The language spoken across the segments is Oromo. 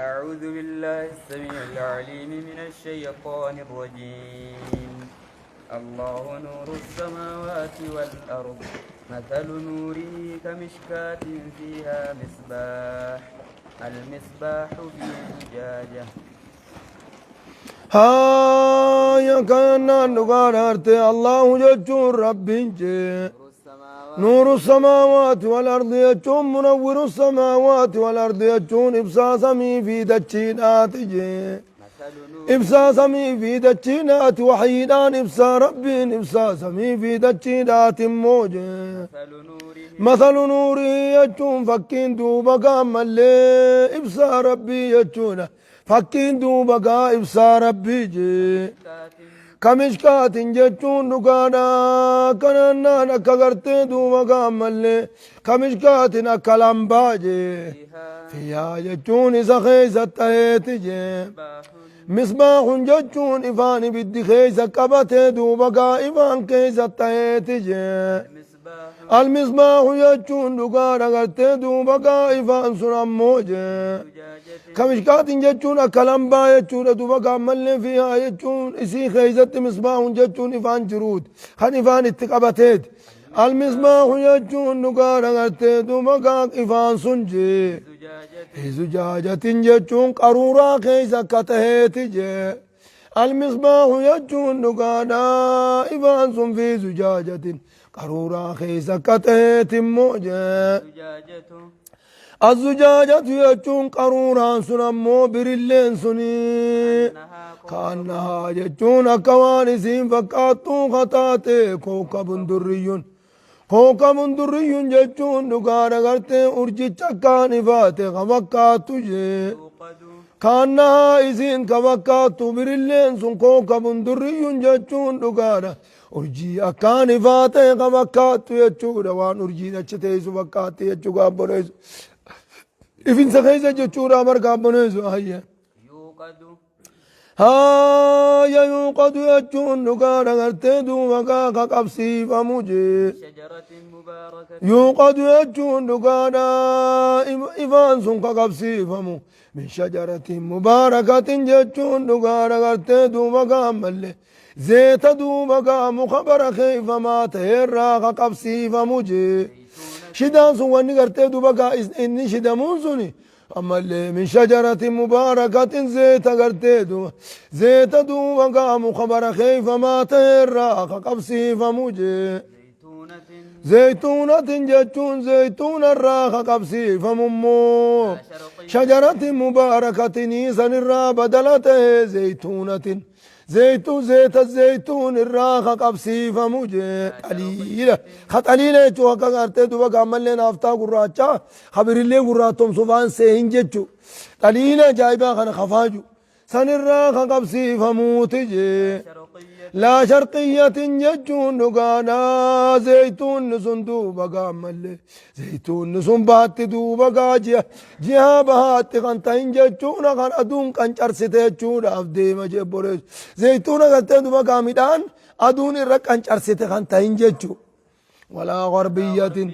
أعوذ بالله السميع العليم من الشيطان الرجيم. الله نور السماوات والأرض، مثل نوره كمشكاة فيها مصباح، المصباح في زجاجة. Haaya kanaan dhugaan arte Allahu jechuun Rabbiin jee. نور السماوات Nuuru samaawaati wal ardi jechuun munawwiru samaawaati wal ardi jechuun ibsaa samii fi dachiidhaati jee. مثل نوره Ibsaa samii fi dachiidhaati waxyiidhaan ibsaa Rabbiin ibsaa samii fi dachiidhaati immoo jee. مثل نوره مثل نوره jechuun fakkiin duuba gaammallee ibsaa Rabbii jechuudha. Fakkiin duuba gaa ibsaa Rabbii jee. مشكاة Kamishkaatin jechuun dhugaadha. Kanannaan akka gartee duuba gaammallee kamishkaatin akka lambaa jee. فيها Fiyaa jechuun isa keessa ta'eeti jee. مصباح Misbaahun jechuun ifaan ibiddi keessa qabatee duuba gaa ifaan keessa ta'eeti jee. المصباح Almisbaahu jechuun dhugaadha gartee duuba gaa ifaan sun ammoo jee. زجاجة Kamishkaatin jechuun akka lambaa jechuudha duuba gaammallee fiihaa jechuun isii keessatti misbaahun jechuun ifaan jiruut kan ifaan itti qabateeti. Almisbaahu jechuun dhugaadha gartee duuba gaa ifaan sun jee. زجاجة Zujaajatin jechuun qaruuraa keessa akka taheeti jee. Almisbaahu jechuun dhugaadha ifaan sun fi zujaajatin qaruuraa keessa akka taheeti immoo jee. زجاجة Azzujaajatu jechuun qaruuraan sun ammoo birilleen suni. أنها Kaannahaa jechuun akka waan isiin fakkaattuu kataate kookabun durriyyun. Kookabun durriyyun jechuun dhugaadha gartee urjicha akkaan ifaate ka fakkaattu jee. توقد Kaannahaa isiin ka fakkaattu birilleen sun kookabun durriyyun jechuun dhugaadha. Urjii akkaan ifaate ka fakkaattu jechuudha waan urjiin achi teessu fakkaatti jechuu gaabboneessu. Ifinsa keessa jechuudha bar gaabboneessu hayya. يوقد Haaya yuuqadu jechuun dhugaadha gartee duuba gaa ka qabsiifamu jee. شجرة مباركة Yuuqadu jechuun dhugaadha ifaan sun ka qabsiifamu. Min shajaratin mubaarakatin jechuun dhugaadha gartee duuba gaa ammallee. Zeeta duuba gaa muka barakeeffamaa ta'erraa ka qabsiifamu jee. زيتونة Shidaan sun wanni gartee duuba gaa inni shidamuun suni ammallee min shajaratin mubaarakatin zeeta gartee duuba zeeta duuba gaa muka barakeeffamaa ta'erraa ka qabsiifamu jee. زيتونة Zeytuunatin jechuun zeytuunarraa ka qabsiifamu immoo لا شرقية shajaratin mubaarakatinii sanirraa badala ta'e zeytuunatin zeytuu zeeta zeytuun irraa ka qabsiifamu jee xaliila ka xaliila jechuu akka gartee duba gaammallee naaftaa gurraachaa ka birillee gurraattomsu faan seehin jechuu xaliila ajaa'ibaa kana kafaaju sanirraa ka qabsiifamuuti jee. شرقية Laa sharqiyyatin jechuun dhugaadha zeytuunni sun duuba gaammallee zeytuunni sun baatti duuba gaa ji'a ji'a bahaatti kan ta'in jechuudha kan aduun qancarsite jechuudhaaf deema jee boreessu zeytuuna gartee duuba gaa midhaan aduun irra qancarsite kan ta'in jechuu walaa garbiyyatin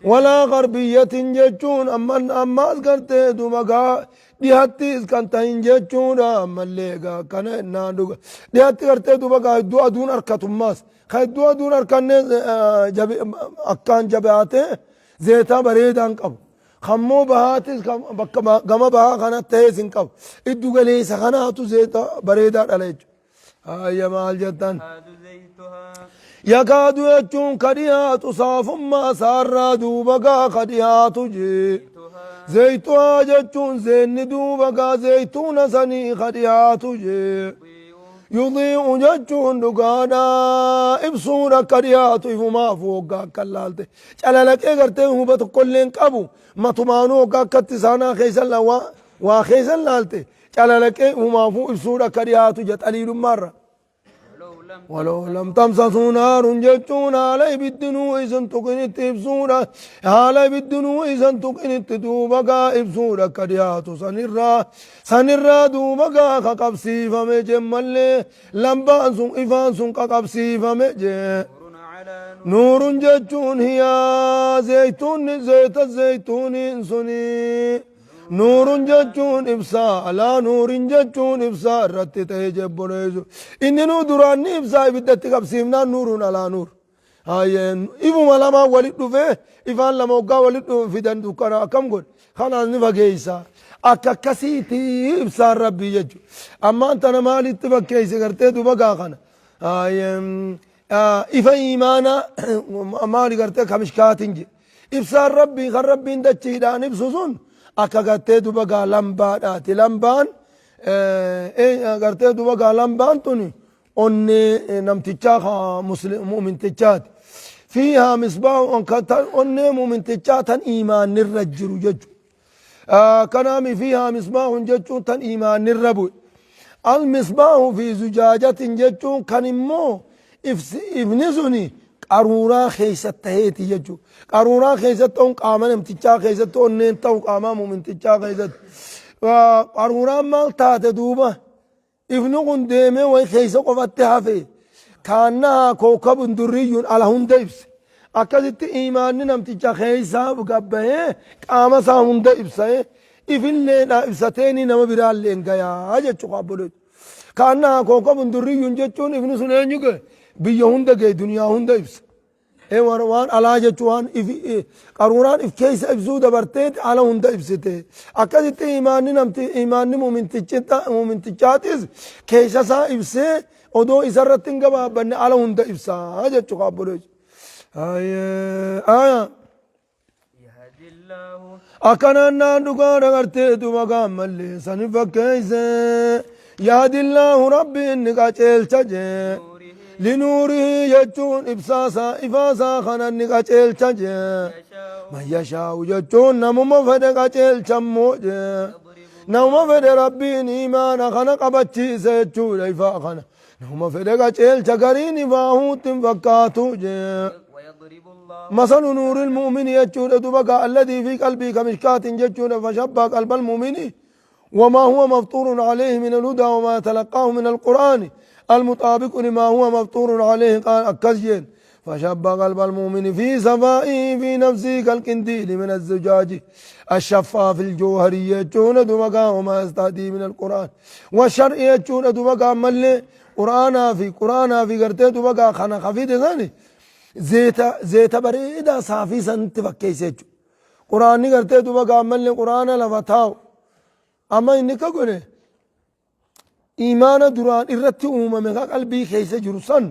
walaa garbiyyatin jechuun amman ammaas gartee duuba gaa dhihattis kan ta'in jechuudha ammallee gaa kana ennaan dhuga dhihatti gartee duuba gaa iddoo aduun harkatummaas ka iddoo aduun harkanne akkaan jabaate zeetaa bareedaan qabu kammoo bahaatis bakka gama bahaa kana ta'es hin qabu iddu galeessa kanaatu zeeta bareedaa dhala jechuudha. Hayya maal jettan? يكاد زيتها Yakaadu jechuun ka dhiyaatu saafummaa isaarraa duuba gaa ka dhiyaatu jee. زيتها Zeytuhaa jechuun zeenni duuba gaa zeytuuna sanii ka dhiyaatu jee. يضيء Yudhii'u jechuun dhugaadha ibsuun akka dhiyaatu ifumaaf woggaa akka laalte calalaqee gartee huba tokkollee hin qabu matumaanuu woggaa akkatti isaanaa keessan waa keessan laalte calalaqee ifumaafuu ibsuun akka dhiyaatu je xaliilummaarra. ولو لم ولو لم تمسسه نار jechuun haala ibiddinuu isin tuqinitti ibsuudha haala ibiddinuu isin tuqinitti duuba gaa ibsuudha akka dhiyaatu sanirraa duuba gaa ka qabsiifame jemmallee lambaan sun ifaan sun ka qabsiifame jee. نور على نور Nuurun jechuun hiyaa zeytuunni zeyta zeytuuniin suni. Nuurun jechuun ibsaa alaa nuurin jechuun ibsaa irratti ta'e jebboleessu. Inni nuu duraan ni ibsaa ibiddatti qabsiifnaan nuurun alaa nuur. Hayyee ifuma lamaan walit dhufee ifaan lama hoggaa walit fidan dukkana akkam godhe kanaas ni fageessa. Akka akkasiiti ibsaan rabbii jechuudha. Ammaan tana maalitti fakkeesse gartee duba gaa kana. Hayyee ifa imaanaa maali gartee kamishkaatiin jedhe. Ibsaan rabbii kan rabbiin dachiidhaan ibsu sun akka gartee duba gaa lambaadhaati. Lambaan gartee duba gaa lambaan tuni onnee namtichaa ka mu'mintichaati. Fiihaa misbaahu onnee mu'mintichaa tan iimaannirra jiru jechuudha. Kanaami fiihaa misbaahun jechuun tan iimaannirra bu'e. Al misbaahu fi zujaajatin jechuun kan immoo ifni suni qaruuraa keessa taheeti jechuudha. Qaruuraa keessatti ta'uun qaama namtichaa keessatti onneen ta'u qaama mu'mintichaa keessatti. Qaruuraan maal taate duuba? Ifni kun deemee wayi keessa qofatti hafe. Kaannahaa kookabun durriyyuun ala hunda ibse. Akkasitti iimaanni namticha keessaa gabbahee qaama isaa hunda ibsee ifilleedha ibsateeni nama biraallee hin gayaa jechuudha obboleettu. Kaannahaa kookabun durriyyuun jechuun ifni sun eenyu gahe? Biyya hunda gahe duniyaa hunda ibsa. Waan alaa jechuun waan qaruuraan if keessa ibsuu dabarteeti ala hunda ibsite. Akkasitti imaanni namti imaanni mu'mintichaatis keessa isaa ibsee odoo isarratti hin gabaabbanne ala hunda ibsaa jechuudha obboleessu. Aya. يهدي الله Akkanaan naan dhugaa dagartee duba gaammallee sani fakkeesse. Yaadillaahu rabbiin ni qaceelcha jee. نوره Linuurihi jechuun ibsaasaa ifaasaa kana ni qaceelcha jee. يشاء Man yashaa'u jechuun namuma fedhe qaceelchammoo jee. يضرب Namuma fedhe rabbiin imaana kana qabachiise jechuudha ifaa kana. Namuma fedhe qaceelcha gariin ifaa huutti hin fakkaatu jee. ويضرب الله مثل نور المؤمن يجود دبقى الذي في قلبه كمشكاة ججود فشبه قلب المؤمن وما هو مفطور عليه من الهدى وما يتلقاه من القرآن المطابق لما هو مفطور عليه قال أكزين فشبه قلب المؤمن في صفائه في نفسه كالقنديل من الزجاج الشفاف الجوهري يجون دبقى وما يستهدي من القرآن والشرع يجون دبقى ملي قرآن في قرآن في قرتي دبقى خنا خفيد ثاني zeeta bareedaa saafii sanitti fakkeesse jechuudha. Quraanni gartee duba gaammallee quraana lafa taa'u. Amma inni akka godhe imaana duraan irratti uumame ka qalbii keessa jiru san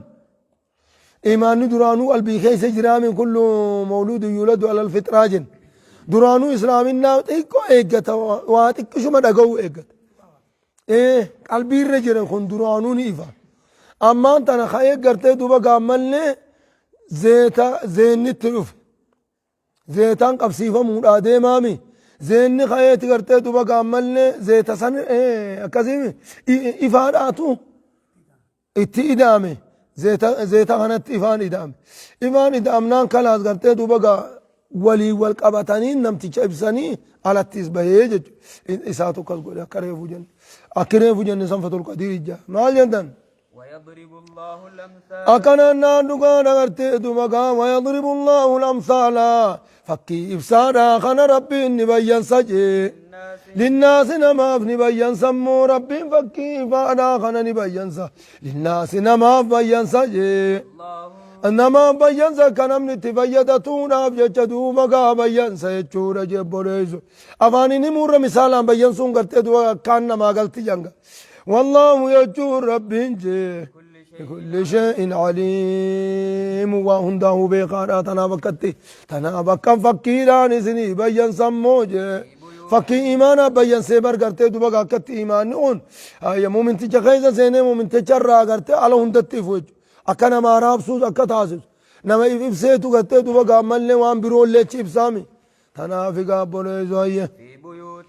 imaanni duraanuu qalbii keessa jiraame kullu mawluudu yuuladu alal fixraa jenna. Duraanuu islaaminaa xiqqoo eeggata waa xiqqishuma dhaga'uu eeggata. Qalbii irra jira kun duraanuu ni ifa. Ammaan tana ka'ee gartee duba gaammallee zeeta zeennitti dhufe. Zeetaan qabsiifamuudhaa deemaami. Zeenni ka'eeti gartee duba gaammallee zeeta san akkasiimi ifaadhaatu itti ida'ame. Zeeta kanatti ifaan ida'ame. Ifaan ida'amnaan kalaas gartee duba gaa walii wal qabatanii namticha ibsanii alattis bahee jechuudha. Isaatu akkas godhe akka reefu jenne. Akki reefu jenne sanfatul qadiir ijja. Maal jettan? ويضرب الله الأمثال Akkanaan naan dhugaa dagartee duba gaa ويضرب الله الأمثال fakkii ibsaadhaa kana rabbiin ni bayyansa jee. للناس للناس namaaf ni bayyansa immoo rabbiin fakkii ifaadhaa kana ni bayyansa. للناس namaaf bayyansa jee. الله Namaaf bayyansa akka namni itti fayyadatuudhaaf jecha duuba gaa bayyansa jechuudha jebboleessu. Afaaniin himuurra misaalaan bayyansuun gartee duuba akkaan namaa galti janga. Wallaahu jechuun rabbiin jee. كل شيء بكل شيء عليم وهنده بقارا تنا بكتي تنا بكم فكيران سني بين سموجه فكي إيمانا بين سيبر قرتي دوبا كت إيمان نون يا مؤمن تجخيزة سيني مؤمن تجرى قرتي على هندتي فوج أكنا ما راب سوز أكتاسس نما إفسيتو قرتي دوبا قامل لي وان برول لي تشيب سامي تنا في قابل في بيوت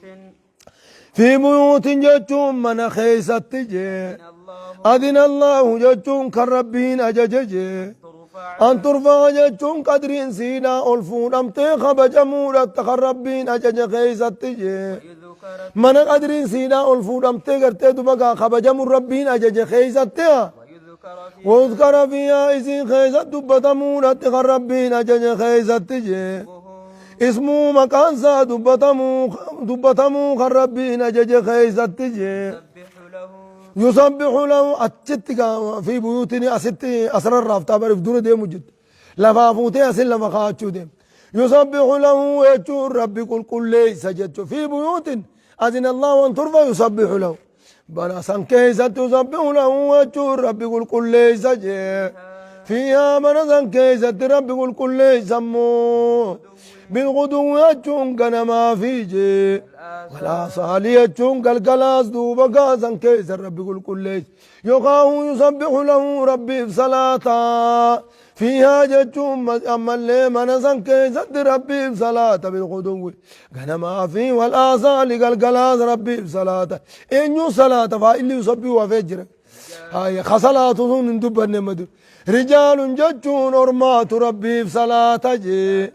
في بيوت جتهم من خيسة تجي من الله أذن الله جتهم كربين أجججي ترفع أن ترفع جتهم قدرين سينا ألفون أمتي خبجمورة تخربين أجج خيسة تجي ويذكر من قدرين سينا ألفون أمتي قرتي دبقا خبجم ربين أجج خيسة تجي ويذكر فيها وذكر فيها إذن خيسة دبتمورة تخربين أجج خيسة تجي اسمه Ismuu maqaan isaa dubbatamuu kan Rabbiin ajaje keeysatti jee. يسبح له Yusabbihu lahu achitti fi buyuutin asitti asirarraaf taabariif dura deemu jirti. Lafaa fuutee asin lafa kaa'achuu deemu. Yusabbihu lahu jechuun Rabbi qulqulleessa jechuun fi buyuutin azina Allahu an turfa yusabbihu lahu. Bana san keessatti yusabbihu lahu jechuun Rabbi qulqulleessa jee. Fiihaa mana san keessatti Rabbi qulqulleessa immoo bilguduu jechuun ganamaa fi jee. Walaasaali jechuun galgalaas duuba gaasan keessa Rabbi qulqulleessa. Yookaan yusabbihu lahu Rabbiif salaataa. Fiihaa jechuun ammallee mana san keessatti Rabbiif salaata bilguduwwi. Ganamaa fi walaasaali galgalaas Rabbiif salaata. Eenyu salaata faa'illi yusabbihu hafee jira. Haya kasalaatu sun hin dubbanne madu. Rijaalun jechuun ormaatu Rabbiif salaata jee.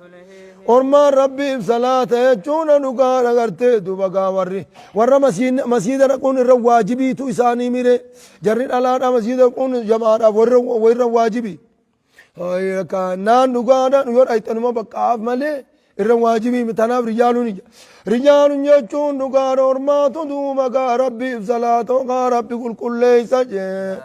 Ormaan Rabbiif salaata jechuun dhugaa agartee duuba gaa warri warra masiida dhaquun irra waajibiitu isaanii mire jarri dhalaadha masiida dhaquun jamaadhaaf warra waajibii. Naan dhugaadha yoo dhayxanuma baqqaaf malee irra waajibii tanaaf rijaaluun ija. Rijaaluun jechuun dhugaadha ormaatu duuba gaa Rabbiif salaata gaa Rabbi qulqulleessa jee.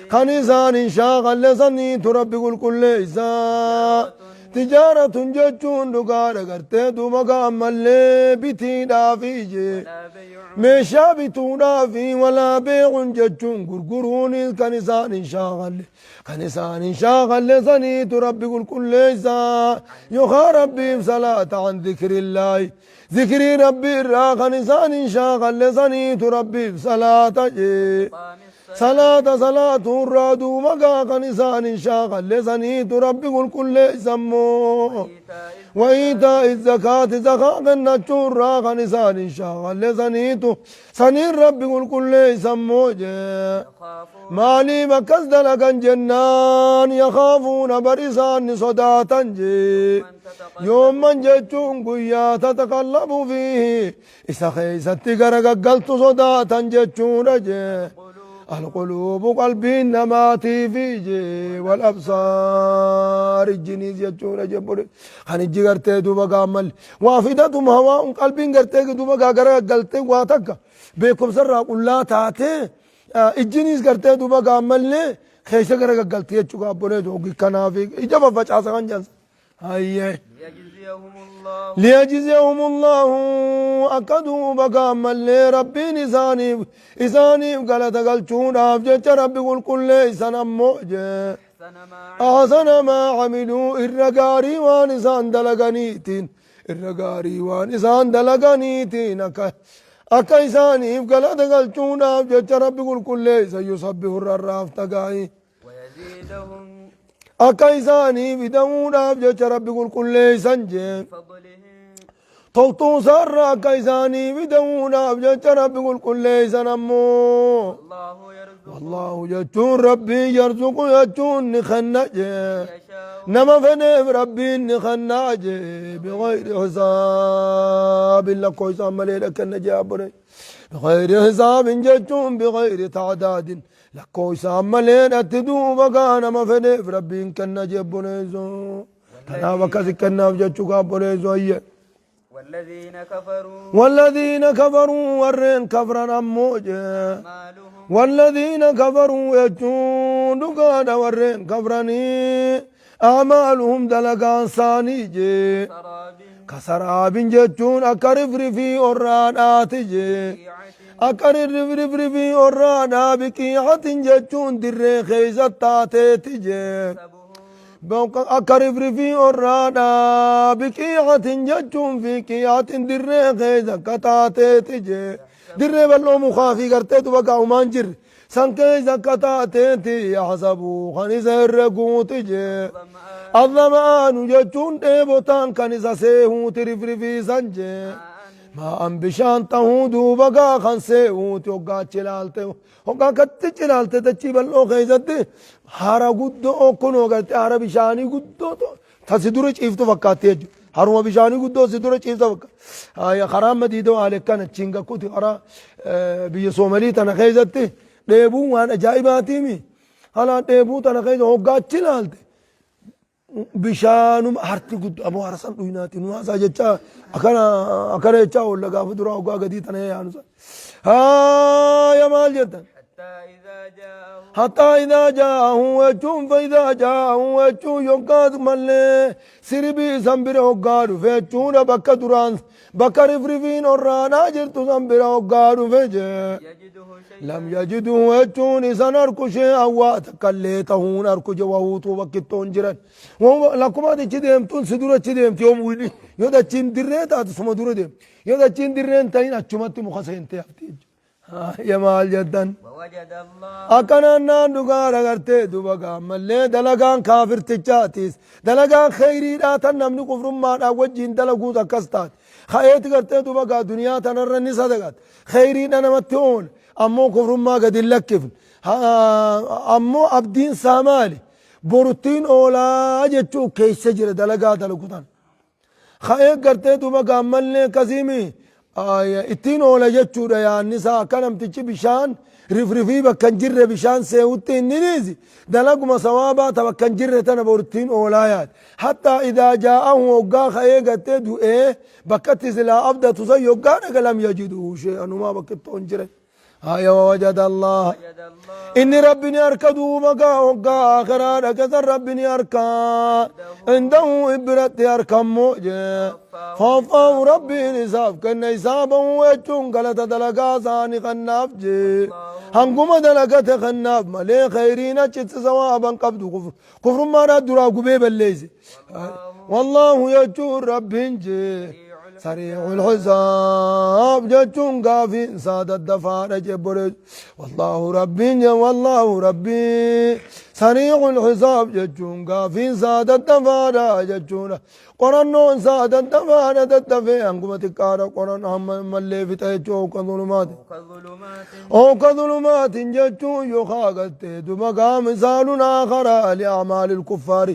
Kan isaan hin shaakalle saniitu Rabbi qulqulleessa. Tijaaratun jechuun dhugaadha gartee duuba gaa ammallee bitiidhaaf ije. Meeshaa bituudhaaf walaa beekun jechuun gurguruunis kan isaan hin shaakalle. Kan isaan hin shaakalle saniitu Rabbi qulqulleessa. Yookaan Rabbiif salaata an zikrillaahi. Zikrii Rabbi irraa kan isaan hin shaakalle saniitu Rabbiif salaata jee. Salaata salaatu irraa duuba gaa kan isaan hin shaakalle saniitu Rabbi qulqulleessa immoo. Wa'iitaa zakaati zakaa kennachuu irraa kan isaan hin shaakalle saniitu saniin Rabbi qulqulleessa immoo jee. Maaliif akkas dalagan jennaan yakaafuuna bar isaan ni sodaatan jee. Yoomman jechuun guyyaa tataqallabu fiihi isa keessatti garagaggaltu sodaatan jechuudha jee. Alquluubu qalbiin namaatiifi jee wal absaar ijjiniis jechuudha jebbure. Kan ijji gartee duuba gaammalli waa fidatum hawaa'uun qalbiin gartee duuba gaa garagaggaltee waa takka beekumsarraa qullaa taatee ijjiniis gartee duuba gaammallee keessa garagaggaltee jechuudha abbolee hogii kanaaf ija faffacaasa kan jedhan. Hayyee. ليجزيهم الله ليجزيهم الله akka duuba gaammallee Rabbiin isaaniif galata galchuudhaaf jecha Rabbi qulqulleessan ammoo jee. أحسن ما أحسن ما عملوا irra gaarii waan isaan dalaganiitiin irra gaarii waan isaan dalaganiitiin akka isaaniif galata galchuudhaaf jecha Rabbi qulqulleessa yusabbihu rarraaf tagaayi. ويزيدهم Akka isaaniif ida'uudhaaf jecha Rabbi qulqulleessan jee. فضله Toltuu isaarra akka isaaniif ida'uudhaaf jecha Rabbi qulqulleessan ammoo. الله يرزق Wallahu jechuun Rabbiin yarzuqu jechuun ni kenna jee. يشاء Nama fedheef Rabbiin ni kennaa jee. Bighayri hisaabin lakkoo isaan malee kenna jee abbone. Bighayri hisaabin jechuun bighayri tacdaadin lakkoo isaan maleedhatti duuba gaa nama fedheef Rabbiin kenna jee abboneessoo. Tanaaf akkasi kennaaf jechuu gaa abboneessoo ayye. والذين كفروا والذين كفروا warreen kafran ammoo jee. أعمالهم والذين كفروا jechuun dhugaadha warreen kafranii أعمالهم dalagaan isaanii jee. سراب Kasaraabin jechuun akka rifrifii orraadhaati jee. بقيعة Akka rifrifii orraadhaa biqiicatin jechuun dirree keessa taateeti jee. يحسبه Akka rifrifii orraadhaa biqiicatin jechuun fi qiicatin dirree keessa akka taateeti jee. Dirree bal'oo mukaa fi gartee duba gaa'umaan jirre. San keessa akka taateeti yaxsabuu kan isa herreguuti jee. الظمآن Azzamaanu jechuun dheebotaan kan isa seehuuti rifrifiisan jee. Maa'an bishaan tahuu duuba gaa kan seehuuti hoggaa achi ilaalte hoggaa akkatti cilaalte dachii bal'oo keessatti hara guddoo kunoo gartee hara bishaanii guddoo tasi dura ciiftu fakkaatti jechuudha. Haruma bishaanii guddoo si dura ciiftu fakkaatti. Karaa madiidoo haala akkana achiin gakkuti karaa biyya Soomalii tana keessatti dheebuun waan ajaa'ibaatiimi. Halaan dheebuu tana keessa hoggaa achi ilaalte. Bishaanuma harti guddaa ammoo hara san dhuynaati nu haasaa jechaa akkana akkana jechaa oolla gaafa duraa hoggaa gadii tana yaanu san. Haaya maal jettan? حتى إذا جاءه Hattaa idaa jaa'ahu jechuun fa'idaa jaa'ahu jechuun yoggaas mallee sirbii san bira hoggaa dhufe jechuudha bakka duraan bakka rifrifiin orraanaa jirtu san bira hoggaa dhufe jee. يجده شيئا Lam yajiduu jechuun isan arku shay'an waa takkallee tahuun arku je wahuutuu bakkittoon jiran. Lakkuma ati achi deemtuun si dura achi deemti yoom wili yoo dachiin dirree taate suma dura deemti yoo dachiin dirreen ta'in achumatti muka seentee hafti jechuudha. Ya maal jettan? ووجد الله Akkanaan naan dhugaa agartee duba gaammallee dalagaan kaafirtichaatiis dalagaan kheyriidhaa tan namni kufrummaadhaan wajjiin dalaguus akkas taate. Ka'eeti gartee duba gaa duniyaa tanarra ni sadaqata. Kheyriidha namatti oola. Ammoo kufrummaa gadi hin lakkifne. Ammoo abdiin isaa maali? Boruttiin oolaa jechuu keessa jira dalagaa dalagu tana. Ka'ee gartee duba gaammallee akkasiimi ittiin oola jechuudha yaanni isaa akka namtichi bishaan rifrifii bakka hin jirre bishaan seewutti inni niisi dalaguma sawaabaa ta bakka hin jirre tana boruttiin oolaa yaade. Hattaa idaa jaa'ahu hoggaa ka'ee gartee du'ee bakkatti silaa abdatu san yoggaa dhaga lam yajiduu shee'anumaa bakka itti hin jiran. Haya wajada Allah. وجد الله Inni rabbi ni harka duuba gaa hoggaa akhiraa dhaqe san rabbi ni harka. Indahu biratti harkammoo jee. Fooffaahu rabbiin isaaf kenna hisaabahu jechuun galata dalagaa isaanii kannaaf jee. Hanguma dalagate kannaaf malee khayriin achitti sawaaban qabdu kufrummaadhaa duraa gubee balleeyse. Wallaahu jechuun rabbiin jee. Sariicul hisaab jechuun gaafiin isaa daddafaadha jebbolee. Wallaahu rabbiin jee wallaahu rabbii. Sariicul hisaab jechuun gaafiin isaa daddafaadha jechuudha. Qorannoon isaa daddafaadha daddafee hanguma xiqqaadha qoran hamma mallee fixa jechuu kan zulumaati. كظلمات أو كظلمات jechuun yookaan gartee duba gaa misaalun aakhara li'amaali الكفار.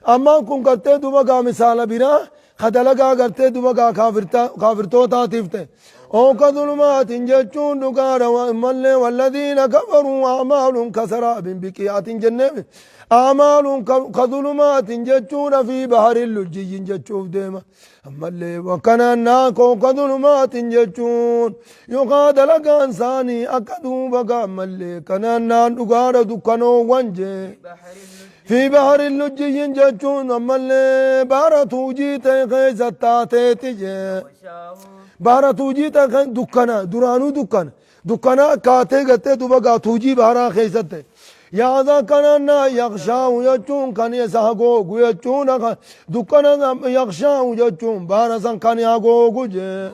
Ammaan kun gartee duba gaa misaala biraa ka dalagaa gartee duba gaa kaafirtootaatiif ta'e. أو كظلمات jechuun dhugaadha mallee والذين كفروا أعمال كسراب بقيعة jennee أعمال كظلمات jechuudha في بحر لجي jechuuf deema. Ammallee wakkanaan naakoo كظلمات jechuun yookaan dalagaan isaanii akka duuba gaa ammallee kanaan naan dhugaadha dukkanoowwan jee. بحر اللج في بحر اللجي jechuun ammallee baara tuujii ta'e keessa taateeti jee. وشاه Baara tuujii ta'e kan dukkana duraanuu dukkana dukkana kaatee gartee duba gaa tuujii baaraa keessatti. Yaada kanaan yaqshaahu jechuun kan isa hagoogu jechuun dukkana yaqshaahu jechuun baara san kan hagoogu jee.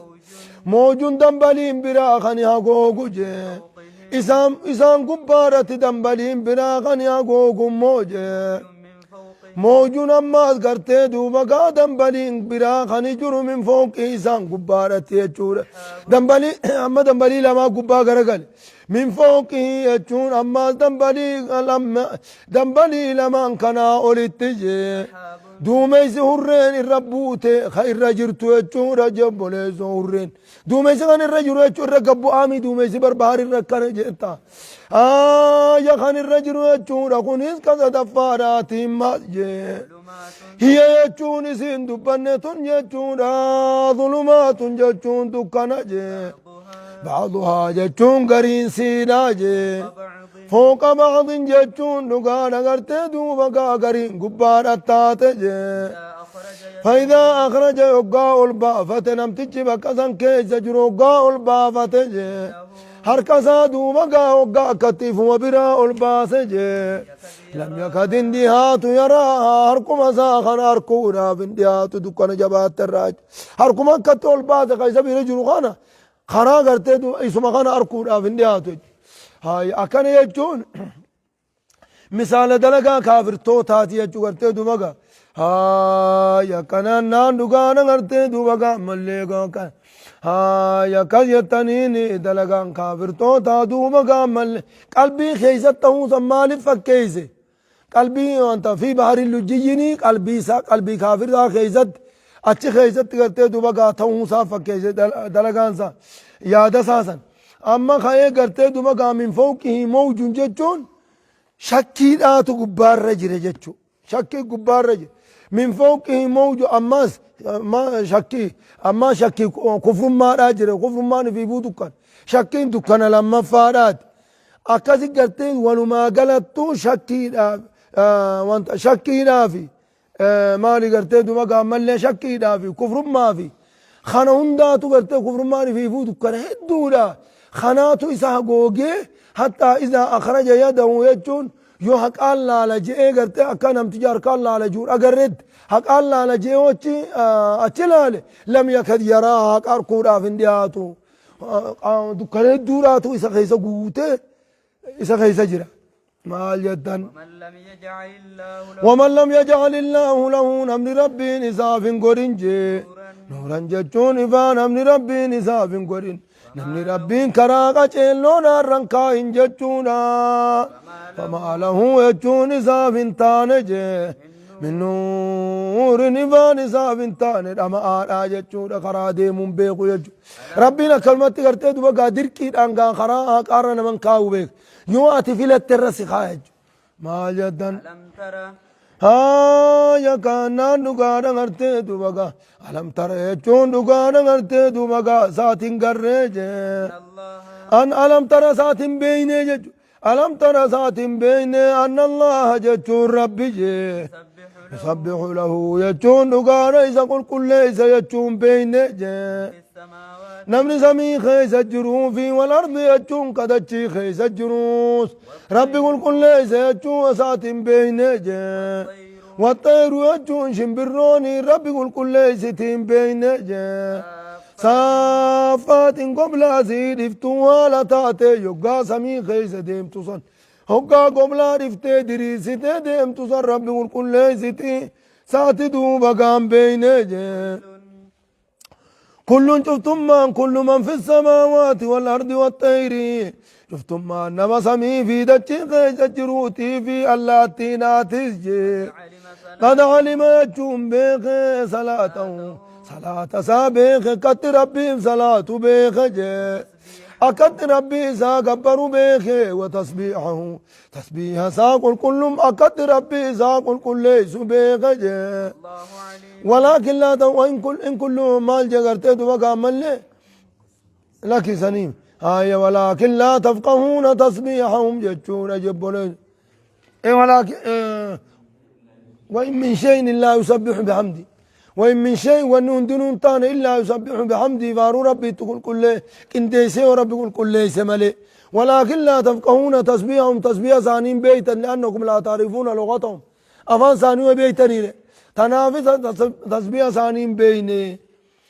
Moojuun dambaliin biraa kan hagoogu jee. Isaan gubbaarratti dambaliin biraa kan hagoogu immoo jee. من فوقه Moojuun ammaas gartee duuba gaa dambaliin biraa kan jiru min fooqii isaan gubbaadhatti jechuudha. Dambalii amma dambalii lamaa gubbaa garagale. Min fooqii jechuun ammaas dambalii lamaan kanaa olitti jee. Duumessi hurreen irra buute ka irra jirtu jechuudha jebboleessoo hurreen. Duumessi kan irra jiru jechuun irra gabbu'aami duumessi barbaar irra akkana jetta. Aya kan irra jiru jechuudha kunis ka sadaffaadhaatiin maas jee. ظلمات Hiya jechuun isin dubbanne tun jechuudha zulumaatun jechuun dukkana jee. بعضها Ba'duhaa jechuun gariin siidhaa jee. بعض Fooqa ba'din jechuun dhugaadha gartee duuba gaa gariin gubbaadha taate jee. إذا أخرج يده فإذا أخرج يقع البافة نمتج بكسن كيس جرو البافة جي harka isaa duuba gaa hoggaa akkatti ifuma biraa ol baase jee. Lam yakad hin dhihaatu yaraa harkuma isaa kana harkuudhaaf hin dhihaatu dukkana jabaatte irraa. Harkuma akkatti ol baase ka isa bira jiru kana karaa gartee isuma kana harkuudhaaf hin dhihaatu. Haaya akkana jechuun misaala dalagaa kaafirtootaati jechuu gartee duuba gaa. Haaya kanaan naan dhugaana gartee duuba gaa ammallee gaa kan. Haaya akkas jettaniini dalagaan kaafirtootaa duuba gaa ammallee qalbii keessatti ta'uu san maaliif fakkeesse? Qalbii wanta fi bahari lujjiyyinii qalbii isaa qalbii kaafirtaa keessatti achi keessatti gartee duuba gaa ta'uu isaa fakkeesse dalagaan isaa yaada isaa san. Amma ka'ee gartee duuba gaa min fawqihi mawjun jechuun shakkiidhaatu gubbaarra jira jechuudha. Shakkii gubbaarra jira. Min fawqihi mawju ammas shakkii ammaa shakkii kufrummaadhaa jira. Kufrummaan ifiifuu dukkana. Shakkiin dukkana lammaffaadhaati. Akkasi gartee walumaa galattuu shakkiidhaaf wanta shakkiidhaafi maali gartee duba gaammallee shakkiidhaafi kufrummaafi kana hundaatu gartee kufrummaan ifiifuu dukkana hedduudha. Kanaatu isa hagoogee hattaa izaa akhraja yadahu jechuun yoo haqaan laala je'ee gartee akka namtichi harkaan laala jiru agarretti haqaan laala je'ee achi achi laale lam yakad yaraa haqa arkuudhaaf hin dhiyaatu. Dukkana hedduudhaatu isa keessa guutee isa keessa jira. Maal jettan? ومن لم يجعل الله له ومن لم يجعل الله له namni rabbiin isaaf hin godhin jee nuuran jechuun ifaa namni rabbiin isaaf hin godhin namni rabbiin karaa qaceelloon harran kaahin jechuudha famaa lahu jechuun isaaf hin taane jee min nuurin ifaan isaaf hin taane dhama'aadha jechuudha karaa deemuun beeku jechuudha rabbiin akkanumatti gartee duba gaa dirqiidhaan gaa karaa haqaarra naman kaa'u beeka yoo ati filatte irra si kaaya jechuudha maal jettan ألم ترى Haaya kaanaan dhugaadha gartee duba gaa alam tara jechuun dhugaadha gartee duba gaa saatiin garree jee أن الله an alam tara saatiin beeynee jechuudha alam tara saatiin beeynee anna allaha jechuun rabbi jee يسبح له yusabbihu lahu jechuun dhugaadha isa qulqulleessa jechuun beeynee jee في السماوات namni samii keessa jiruu fi wal ardi jechuun kadachii keessa jiruus rabbi qulqulleessa jechuun isaatiin beeynee jee والطير waxxeeru jechuun shimbirrooni rabbi qulqulleessitiin beeynee jee saaffaatiin goblaa sii dhiftuu haala taate yoggaa samii keessa deemtu san hoggaa goblaa dhiftee diriirsitee deemtu san rabbi qulqulleessiti saati duuba gaan beeynee jee كل شفتم كل من في السماوات والأرض والطير شفتم نما سمي في دتشي جروتي في اللاتي ناتيجي علم صلاة قد علم يجوم بيخ صلاته صلاة سابيخ قد ربي صلاة بيخ جي أكد ربي ساكبر بيخ وتسبيحه تسبيح ساقل كل أكد ربي ساقل كل ليس بيخ جي الله عليم ولكن لا وإن كل إن كل مال جغرت بقى مل لك سنيم هاي ولكن لا تفقهون تسبيحهم جتون جبون إيه ولكن إيه وإن من شيء لا يسبح بحمدي وإن من شيء ونون دنون تان إلا يسبح بحمدي فارو ربي تقول كل كنديسي وربي يقول كل ليس ملي ولكن لا تفقهون تسبيحهم تسبيح ثانيين بيتا لأنكم لا تعرفون لغتهم أفان ثاني بيتني تنافس تسبيح ثانيين بيني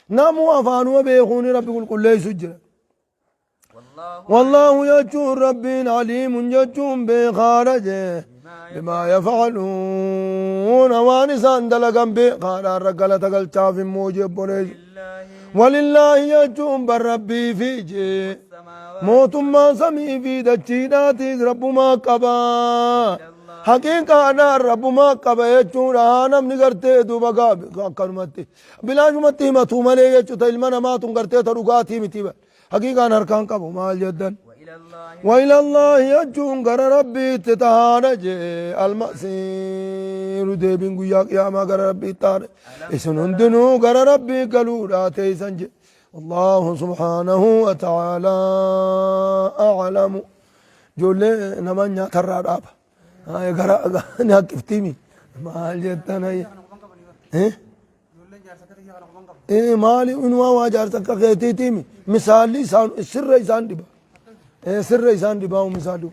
نامو أفانو بيخوني ربي يقول كل ليس سجل والله والله يجون ربي عليم يجون بخارجه بما بما يفعلون وانسان دلقا بخارا رقلة قلتا في موجب بنيج لله ولله يجون بربي في جي السماوات موتما سمي في دچيناتي رب ما قبا حقيقة أنا رب ما قبا يجون أنا من قرتي دوبا كلمتي بلا جمتي ما تومالي يجو تلمنا ما تنقرتي ترقاتي متيبا حقيقة أنا أركان قبو مال جدا وإلى الله وإلى الله يجون غر ربي تتهانج المصير ديبين قيا قياما غر ربي تار إسن هندنو غر ربي قالوا لا تيسنج الله سبحانه وتعالى أعلم جولي نمانيا ترى رابا هاي غرا ناكفتيمي ما جتنا إيه إيه مالي إنوا واجار تكا خيتيتيمي مثالي سان سر إنسان دبا إيه سر إنسان دبا ومثالو